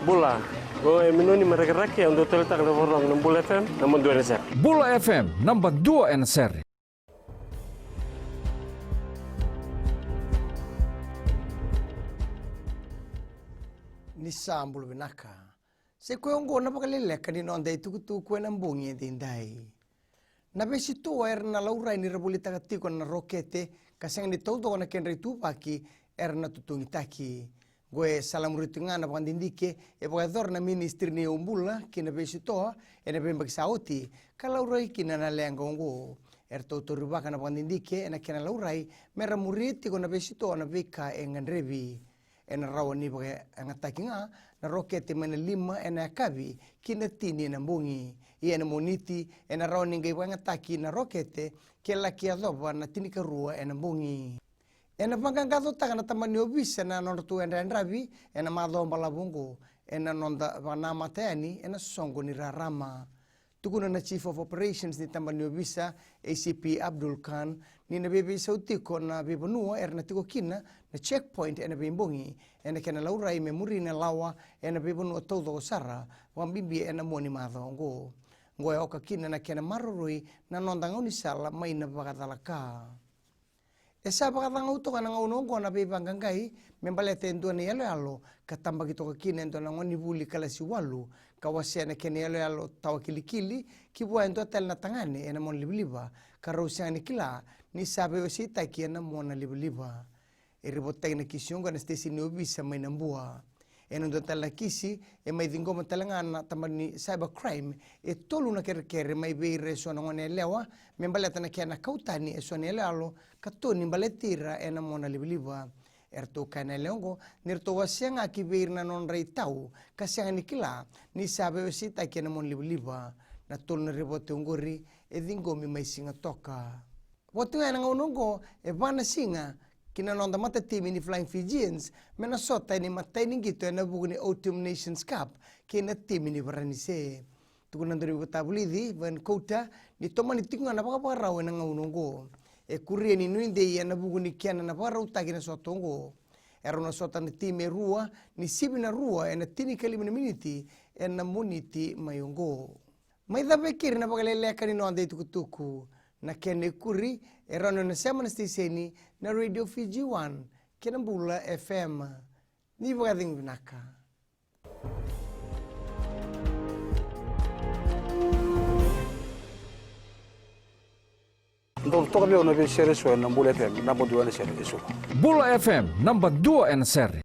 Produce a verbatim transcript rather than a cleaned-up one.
Bula, o e Minoni mai Rakiraki, au dau taleitaka na vakarorogo na Bula F M, naba dua ena sere. Bula F M, naba dua ena sere. Ni sa bula vinaka. Sa i koya oqo na vakaleleka ni noda itukutuku ena bogi edaidai. Na veisitoa era na laurai ni ra volitaka tiko na rokete ka sega ni taucoko na kedra ituvaki era na tutugitaki. Oqo e salamuri tiko ga na vakadidike e vakayacora na Minisitiri ni iYaubula kei na veisitoa ena veiyabaki sa oti, ka laurai kina na leqa oqo. Eratou taurivaka na vakadidike ena kena laurai me ra muria tiko na veisitoa na veika e gadrevi. Ena rawa ni vakayagataki ga na rokete mai na lima ena yakavi ki na tini ena bogi. Ia ena Moniti ena rawa ni qai vakayagataki na rokete ke laki yacova na tinikarua ena bogi. Ena vaqaqacotaka na tabana ni ovisa na nodratou yadrayadravi ena macawa balavu oqo ena noda vakanamata yani ena soqo ni rarama. Tukuna na Chief of Operations ni tabana ni ovisa, A C P Abdul Khan, ni na veiveisau tiko na veivanua era na tiko kina na checkpoint ena veibogi ena kena laurai me muri na lawa ena veivanua taucoko sara, vakabibi ena mua ni macawa oqo. Oqo e oka kina na kena maroroi na noda gaunisala mai na vakacalaka. E sa vakacagau toka na gauna oqo na veivaqaqai me baleta e dua na iyaloyalo ka tabaki toka kina e dua na gonevuli kalasi walu, ka wasea na kena iyaloyalo tawa kilikili ki vua e dua tale na tagane ena mona livaliva, ka rau sega ni kila ni sa veiwaseitaki ena mona livaliva. E ripotaki na kisi oqo ena siteseni ni ovisa mai Nabua. Ena dua tale na kisi, e mai ciqoma tale ga na tabana ni cyber crime e tolu na kerekere mai vei ira e so na gone yalewa me baleta na kena kau tani e so na iyaloyalo ka toni baleti ira ena mona livaliva. Eratou kaya na yalewa oqo ni ratou wasea ga ki vei ira na nodra itau ka sega ni kila ni sa veiwaseitaki ena mona livaliva. Na tolu na ripote oqori e ciqomi mai Sigatoka. Vaka tu ga ena gauna oqo, e va na siga ki na noda matatimi ni Flying Fijians me na sota ena imatai ni qito ena vuku ni Autumn Nations Cup kei na timi ni Varanise. Tukuna na dauniveivakatavulici Vern Cotter ni tomani tiko ga na vakavakarau ena gauna oqo. E kuria ni nuidei ena vuku ni kena na vakarautaki na sota oqo. Erau na sota na timi e rua ni sivi na rua ena tinikalima na miniti ena Moniti mai oqo. Mai cava e keri na vakaleleka ni noda itukutuku. Na kena ikuri e rawa ni o na sema na siteseni na Radio Fiji One kei na Bula F M. Ni vakacegu vinaka. Dau toka vei au na veisere eso ena Bula F M, naba dua ena sere eso. Bula F M, naba dua ena sere.